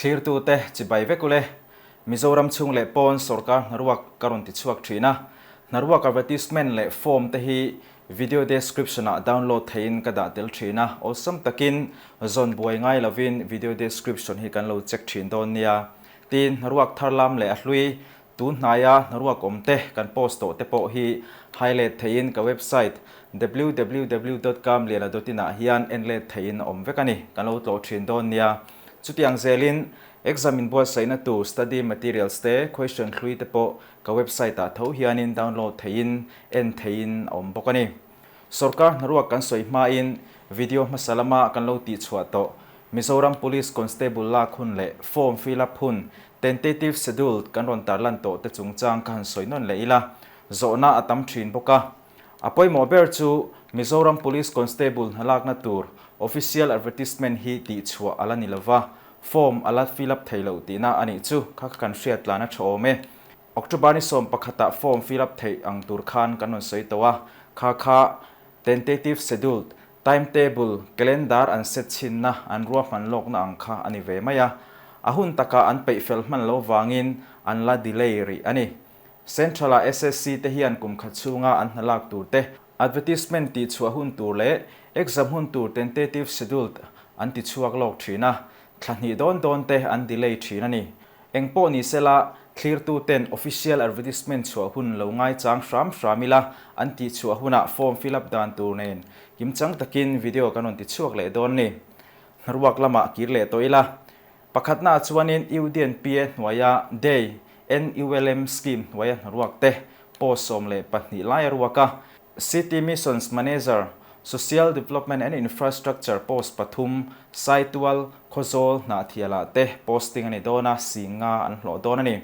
Thlirtute chibai vek ule. Mizoram chhung leh pawn sorkar hnaruak ka rawn ti chhuak thin a. Hnaruak advertisement leh form te hi video description ah download theihin ka dah tel thin a, awlsam takin zawn buai ngai lovin video description hi kan lo check thin dawn nia. Tin, hnaruak tharlam leh a hlui Tun hnaia hnaruak awm te kan post tawh te pawh hi highlight theihin ka website www dot kamliana dot in ah hian en let theihin a awm vek a ni, kan lo tlawh thin dawn nia. Chutiang zelin exam inbuatsaihna tur study materials te, question hlui te pawh ka website ah tho hianin download theihin en theihin a awm bawk a ni. Sorkar hnaruak kan sawi hmain video hmasa lama kan lo tihchhuah tawh Mizoram Police Constable lak hun leh form fill up hun tentative schedule kan rawn tarlan tawh te chungchang ka han sawi nawn leh ila, zawhna a tam thin bawk a. A pawimawh ber chu Mizoram Police Constable hna lakna tur official advertisement hi tihchhuah a la ni lova, form a la fill up thei loh tihna a nih chu kha kan hriat tlan a tha awm e. October ni sawm pakhatah form fill up theih ang tur khan kan rawn sawi tawh a, kha kha tentative schedule, timetable, calendar an set chhinna an ruahman lawkna ang kha a ni ve mai a, a hun takah an peih fel hman lo vangin an la delay rih a ni. Central-ah SSC te hian kum khat chhunga an hna lak tur te, advertisement tihchhuah hun tur leh exam hun tur tentative schedule an tichhuak lawk thin a, thla hnih dawn dawn te an delay thin a ni. Eng pawh ni sela, thlirtuten official advertisement chhuah hun lo ngaichang hram hram ila, an tih chhuah hunah form fill up dan tur nen kimchang takin video kan rawn ti chhuak leh dawn a ni. Hnaruak lamah kir leh tawh ila. Pakhatnaah chuanin UDNPA hnuaia day NULM scheme hnuaia hnaruak te post 12 lai a ruak a. City Missions Manager, Social Development and Infrastructure post pathum, Saitual, Khawzawl, Hnahthialah te posting a ni dawn a, Singa an hlawh dawn a ni.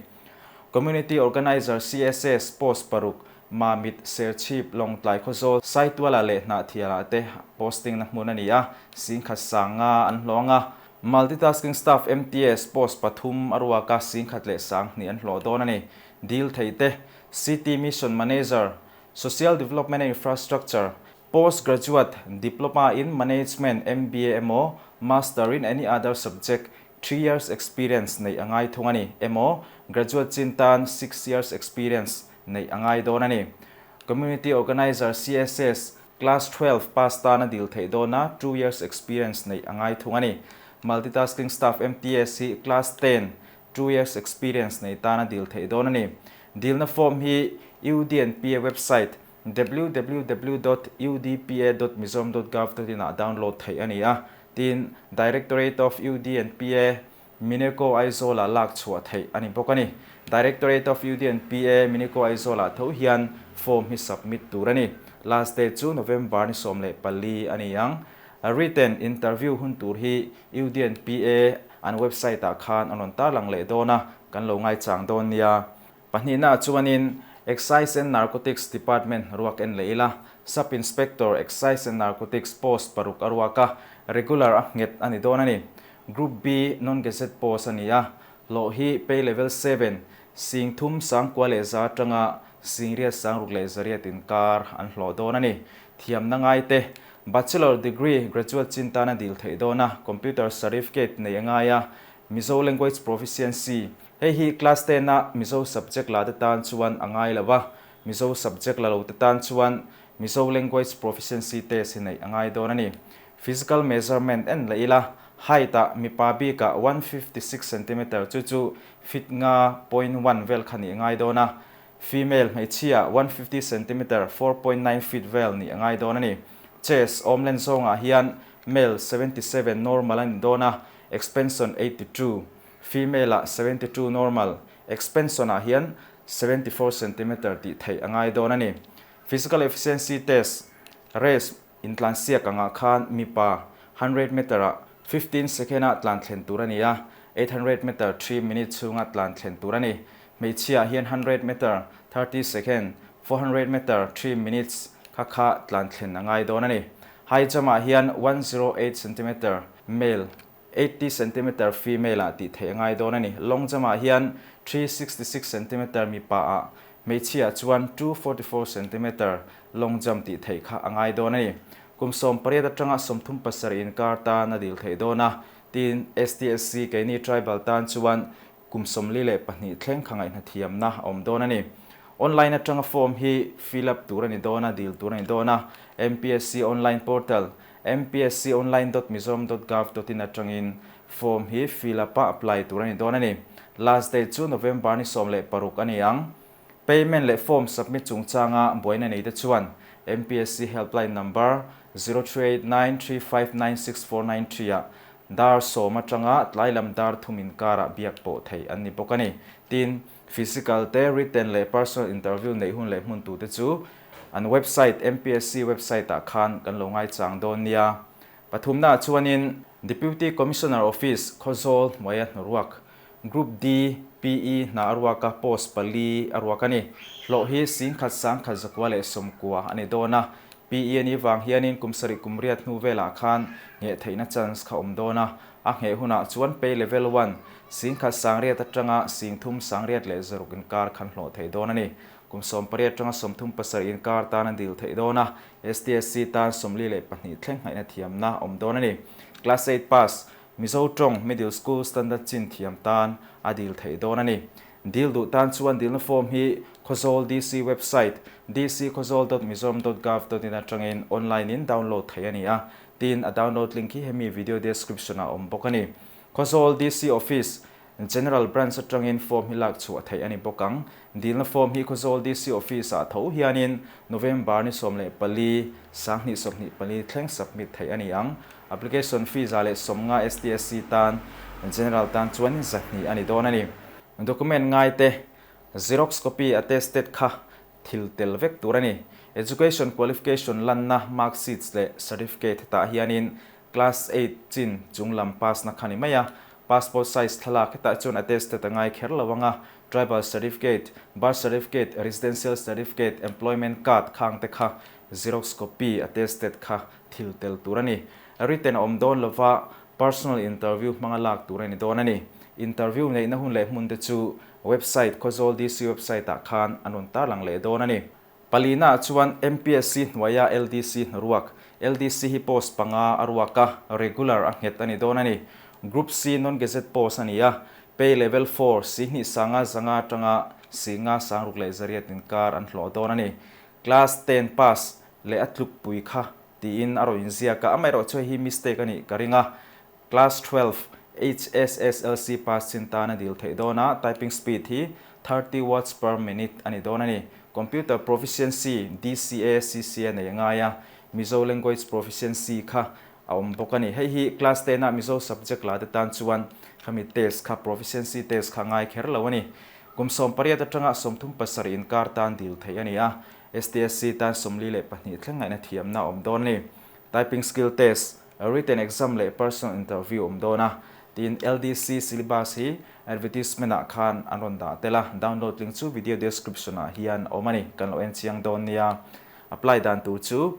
Community Organizer CSS post paruk, Mamit, Serchhip, Lawngtlai, Khawzawl, Saitualah leh Hnahthialah te posting na hmun a ni a, Singkhat Sanga an hlawh ang a. Multitasking Staff MTS post pathum a ruak a, Singkhat leh Sanghnih an hlawh dawn a ni. Dil thei te, City Mission Manager, Social Development and Infrastructure, Post Graduate Diploma in Management, MBA emaw, Master in any other subject, 3 years experience neih a ngai thung a ni, emaw, Graduate chin tan 6 years experience neih a ngai dawn a ni. Community Organizer, CSS, Class 12 pass tan a dil theih dawn a, 2 years experience neih a ngai thung a ni. Multitasking Staff, MTS, hi Class 10, 2 years experience nei tan a dil theih dawn a ni. Dilna form hi UDNPA website www dot udpa dot mizoram dot gov dot in ah download theih a ni a, tin Directorate of UDNPA, Mineco Aizawl ah lak chhuah theih a ni bawk a ni. Directorate of UDNPA, Mineco Aizawl ah tho hian form hi submit tur a ni. Last date chu November ni 14 a ni ang. Written interview hun tur hi UDNPA an website ah khan an rawn tarlang leh dawn a, kan lo ngaichang dawn nia. Pahnihna ah chuanin Excise and Narcotics Department ruak en leh ila, Sub Inspector Excise and Narcotics post paruk a ruak a, regular a nghet a ni dawn a ni. Group B Non-Gazette post a ni a, hlawh hi pay level 7, sing thum sangkua leh za atanga sing riat sangruk leh zariat inkar an hlawh dawn a ni. Thiamna ngai te, Bachelor degree graduate chin tana dil theih dawn a, computer certificate nei a ngai a, Mizo language proficiency, hei hi class 10 a Mizo subject la te tan chuan a ngai lo a, Mizo subject la lo te tan chuan Mizo language proficiency test hi neih a ngai dawn a ni. Physical measurement en leh ila, height ah mipa bikah 156 centimeter chu chu feet nga point one vel kha nih a ngai dawn a, Female hmeichhia 150 centimeter, 4.9 feet vel nih a ngai dawn a ni. Chest awm len zawngah hian male 77 normal a ni dawn a, expansion 82, female ah 72 normal, expansion ah hian 74 centimeter tih theih a ngai dawn a ni. Physical efficiency test, race, intlansiak angah khan mipa 100 meter ah 15 second ah tlan thlen tur a ni a, 800 meter 3 minute chhunga tlan thlen tur a ni. Hmeichhia ah hian 100 meter 30 second, 400 meter 3 minutes kha kha tlan thlen a ngai dawn a ni. High jump ah hian 108 centimeter male, 80 centimeter female ah tih theih a ngai dawn a ni. Long jump ah hian 366 centimeter mipa ah, hmeichhia ah chuan 244 centimeter long jump tih theih kha a ngai dawn a ni. Kum 18 atanga 37 inkar tan a dil theih dawn a. Tin, STSC keini tribal tan chuan kum 42 thleng kha ngaihhnathiamna a awm dawn a ni. Online atanga form hi fill up tur a ni dawn a, dil tur a ni dawn a. MPSC online portal, mpsconline.mizoram.gov.in atangin form hi fill up a apply tur a ni dawn a ni. Last date chu November ni 16 a ni ang. Payment leh form submit chungchanga buaina nei te chuan MPSC helpline number 0389359649 ah dar 10 atanga tlai lam dar 3 inkarah biak pawh theih an ni bawk a ni. Tin, physical te, written leh personal interview neih hun leh hmun tute chu an website MPSC website ah khan kan lo ngaichang dawn nia. Pathumnaah chuanin Deputy Commissioner Office Khawzawl hnuaia hnaruak Group D, PE hna a ruak a, post pali a ruak a ni. Hlawh hi 11,190 a ni dawn a. PE a nih vang hianin kum sarih kum riat hnu velah khan ngheh theihna chance kha awm dawn a. A ngheh hunah chuan pay level one, 1800 atanga 3600 inkar khan hlawh thei dawn a ni. Kum 18 atanga 37 inkar tan a dil theih dawn a. STSC tan 42 thleng nghaihna thiamna awm dawn a ni. Class eight pass, Mizo tawng Middle School Standard chin thiam tan a dil theih dawn a ni. Dil duh tan chuan dilna form hi Khawzawl DC website dckhawzawl.mizoram.gov.in atangin online in download theih a ni a, tin a download link hi hemi video description ah awm bawk a ni. Khawzawl DC Office General Branch atangin form hi lak chhuah theih a ni bawk ang. Dilna form hi Khawzawl DC Office ah tho hianin November ni 14, 2024 thleng submit theih a ni ang. Application fee 150 STSC tan, General tan chuan 200 a ni dawn a ni. Document ngai te, Xerox copy attested kha thil tel vek tur a ni. Education qualification lanna mark sheets leh certificate hetah hianin Class eight chin chung lam pass na kha ni mai a. Passport size thlalak hetah chuan attested a ngai kher lo ang a, Tribal certificate, Birth certificate, Residential certificate, Employment card khang te kha Xerox copy attested kha thil tel tur a ni. Written a awm dawn lova personal interview hmanga lak tur a ni dawn a ni. Interview neihna hun leh hmun te chu website Khawzawl DC website ah khan an rawn tarlang leh dawn a ni. Palina ah chuan MPSC hnuaia LDC hnaruak, LDC hi post panga a ruak a, regular a nghet a ni dawn a ni. Group C non-gazette post a ni a, pay level four, 2500 atanga 5600 inkar an hlawh dawn a ni. Class ten pass leh a tlukpui kha tiin a rawn inziak a, amaherawhchu hei hi mistake a nih ka ring a. Class 12, HSSLC pass chin tan a dil theih dawn a, typing speed hi 30 words per minute a ni dawn a ni. Computer proficiency, DCA, CCA nei a ngai a, Mizo language proficiency kha a awm bawk a ni. Hei hi class ten a Mizo subject la te tan chuan khami test kha proficiency test kha ngai kher lo a ni. Kum 18 atanga 37 inkar tan dil theih a ni a, STSC tan 42 thleng ngaihna thiamna a awm dawn a ni. Typing skill test, Written exam leh personal interview awm dawn a, tiin LDC syllabus hi advertisement ah khan an rawn dah tel a, download link chu video description ah hian a awm a ni, kan lo en chiang dawn nia. Apply dan tur chu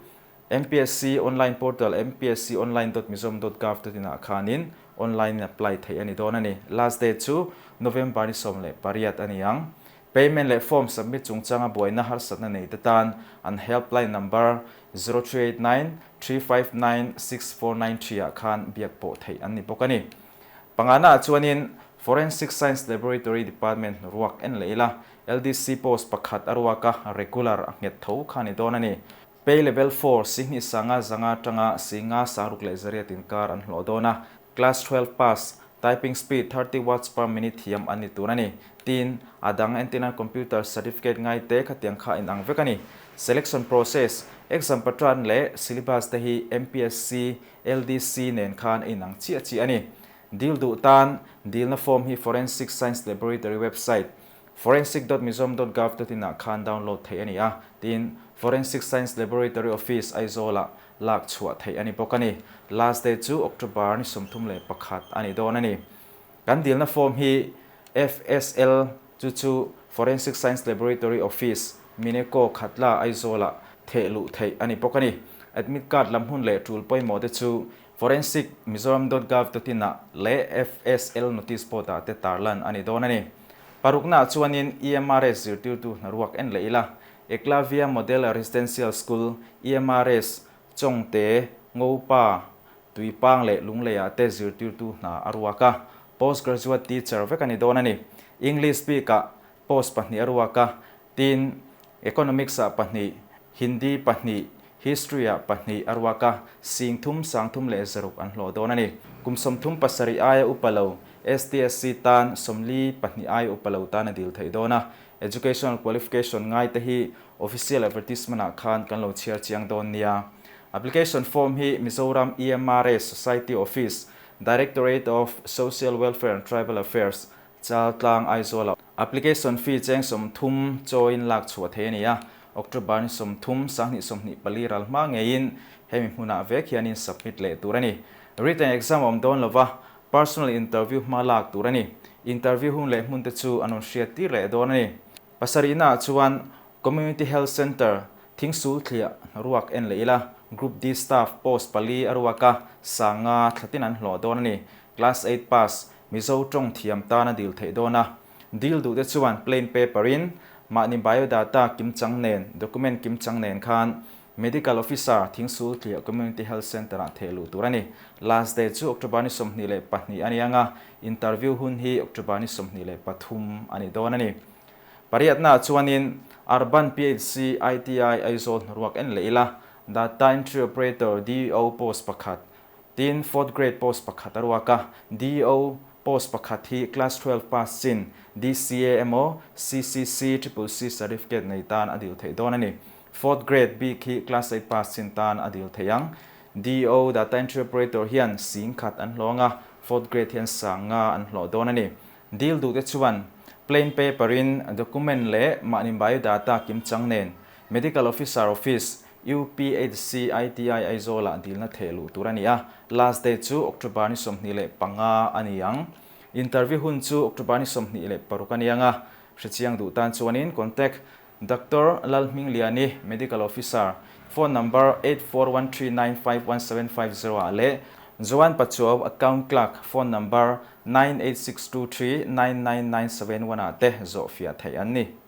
MPSC online portal mpsconline.mizoram.gov.in ah khanin online in apply theih a ni dawn a ni. Last date chu November ni 18 a ni ang. Payment leh form submit chungchanga buaina harsatna nei te tan an helpline number 0389 359 6493 ah khan biak pawh theih an ni bawk a ni. Pangana ah chuanin Forensic Science Laboratory Department ruak en leh ila LDC post pakhat a ruak a, regular a nghet tho kha ni dawn a ni. Pay level four, 2500 atanga 5600 inkar an hlawh dawn a. Class 12 pass, typing speed 30 words per minute thiam an ni tur a ni. Tin, a dang entirna computer certificate ngai te khatiang kha inang vek a ni. Selection process, exam pattern leh syllabus te hi MPSC, LDC nen khan a inang chiah chiah a ni. Dil duh tan, dilna form hi Forensic Science Laboratory website, forensic.mizoram.gov.in ah khan download theih a ni a, tin, Forensic Science Laboratory Office, Aizawl-ah lak chhuah theih a ni bawk a ni. Last date chu October ni 31 a ni dawn a ni. Kan dilna form hi FSL chu chu Forensic Science Laboratory Office, Mineco, Khatla, Aizawl-ah theh luh theih a ni bawk a ni. Admit card lam hun leh tul pawimawh te chu Forensic Mizoram dot gov dot in ah leh FSL notice board ah te tarlan a ni dawn a ni. Paruknaah chuanin EMRS zirtirtu hnaruak en leh ila, Eklavya Model Residential School, EMRS, Chawngte, Ngopa, Tuipang leh Lungleiah te zirtirtu hna a ruak a, Postgraduate teacher vek a ni dawn a ni. English bikah post pahnih a ruak a, tin, Economics-ah pahnih, Hindi pahnih, History-ah pahnih a ruak a, sing thum, sang thum leh zaruk an hlawh dawn a ni. Kum 37 aia upa lo, STSC tan 42 aia upa lo tan a dil theih dawn a. Educational qualification ngai te hi official advertisement-ah khan kan lo chhiar chiang dawn nia. Application form hi Mizoram EMRA Society Office, Directorate of Social Welfare and Tribal Affairs, Chaltlang Aizawla application fee cheng 30 chawiin lak chhuah thei a ni a, October ni 30, 2024 ral hma ngeiin hemi hmunah vek hianin submit leh tur a ni. Written exam a awm dawn lova, personal interview hma lak tur a ni. Interview hun leh hmun te chu an rawn hriat tir leh dawn a ni. Pasarihnaah chuan Community Health Centre, Thingsul thliah ruak en leh ila, Group D staff post pali a ruak a, sanga thlatin an hlawh dawn a ni. Class eight pass, Mizo tawng thiam tan a dil theih dawn a. Dil duh te chuan plain paper in mahni biodata kimchang nen, document kimchang nen khan Medical Officer, Thingsul thliah Community Health Centre ah theh luh tur a ni. Last day chu October ni 22 a ni ang a, interview hun hi October ni 23 a ni dawn a ni. Pariatnaah chuanin Urban PHC ITI Aizawl hnaruak en leh ila, Data Entry Operator, DEO, post pakhat, tin Fourth Grade post pakhat a ruak a, DEO post pakhat hi Class 12 pass chin DCA emaw CCC Triple C certificate nei tan a dil theih dawn a ni. Fourth Grade bik hi Class 8 pass chin tan a dil theih ang. DEO, Data Entry Operator, hian sing khat an hlawng a, Fourth Grade hian sang nga an hlawh dawn a ni. Dil duhte chuan plain paper in document leh mahni biodata kimchang nen Medical Officer Office, UPHC ITI Aizawl-ah dilna theh luh tur a ni a, last date chu October ni 25 a ni ang. Interview hun chu October ni 26 a ni ang a, hrechiang duh tan chuanin contact Doctor Lalhmingliani, Medical Officer, phone number 8413951750 ah leh Joan Pachuau, Account Clerk, phone number 9862399971 ah te zawhfiah theih an ni.